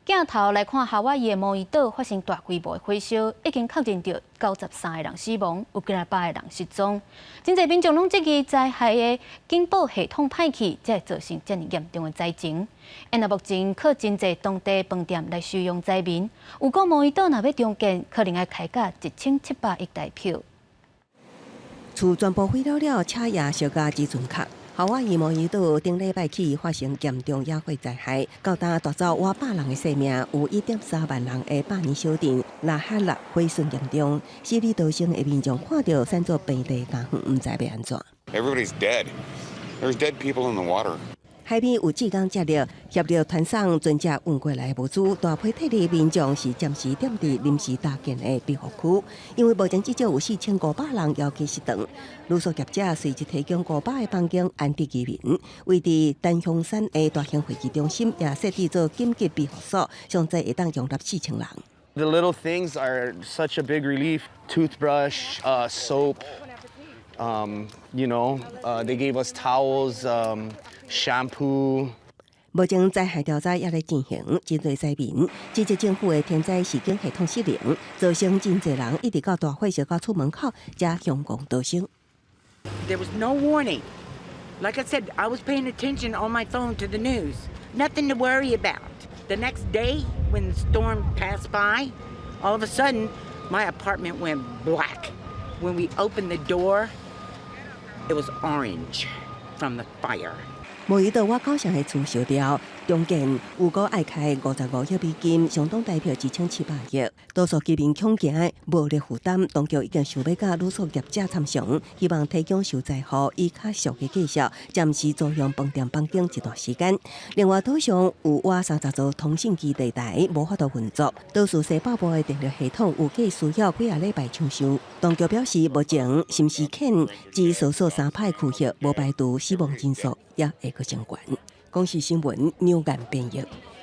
鏡頭來看夏威夷的毛伊島發生大規模的火燒，已經確認著93個人死亡，有幾若百個人失蹤。真濟民眾攏質疑災害的警報系統歹去，才會造成遮爾嚴重的災情。因為目前靠真濟當地飯店來收容災民，有講毛伊島若欲重建，可能愛開價1700億台票。厝全部毀了了，車也燒甲只賰殼。夏威夷毛伊島頂禮拜起發生嚴重野火災害，到今奪走倚百人的性命，有1.3萬人的百年小鎮拉哈納毀損嚴重，死裡逃生的民眾看著散做平地家園，毋知欲按怎。 Everybody's dead. There's dead people in the water. 海邊有志工接力協力傳送船隻運過來物資，大批撤離民眾是暫時踮佇臨時搭建的庇護區，因為目前至少有4500人猶記失蹤。旅宿業者隨即提供500個房間安置居民，位佇丹香山的大型會議中心也設置做緊急庇護所，上濟會當容納4000人。 The little things are such a big relief. Toothbrush, soap, they gave us towels, shampoo. 目前災害調查也咧進行，針對災民，指責政府的天災示警系統失靈，造成真濟人一直到大火燒到厝門口，才惶惶逃生。 There was no warning. Like I said, I was paying attention on my phone to the news. Nothing to worry about. The next day, when the storm passed by, all of a sudden, my apartment went black. When we opened the door, it was orange from the fire. 毛伊島倚九成的厝燒掉，重建預估愛開55億美金，相當台票1700億。多數居民恐驚無力負擔，當局已經想欲佮旅宿業者參詳，希望提供受災戶以較俗的價數，暫時租用飯店房間一段時間。另外，島上有倚30座通信基地台無法度運作，多數西北部的電力系統預計需要幾個禮拜搶修。當局表示，目前新時縣只搜索三歹區域，無排除死亡人數也會閣升懸。公視新聞紐岩編譯。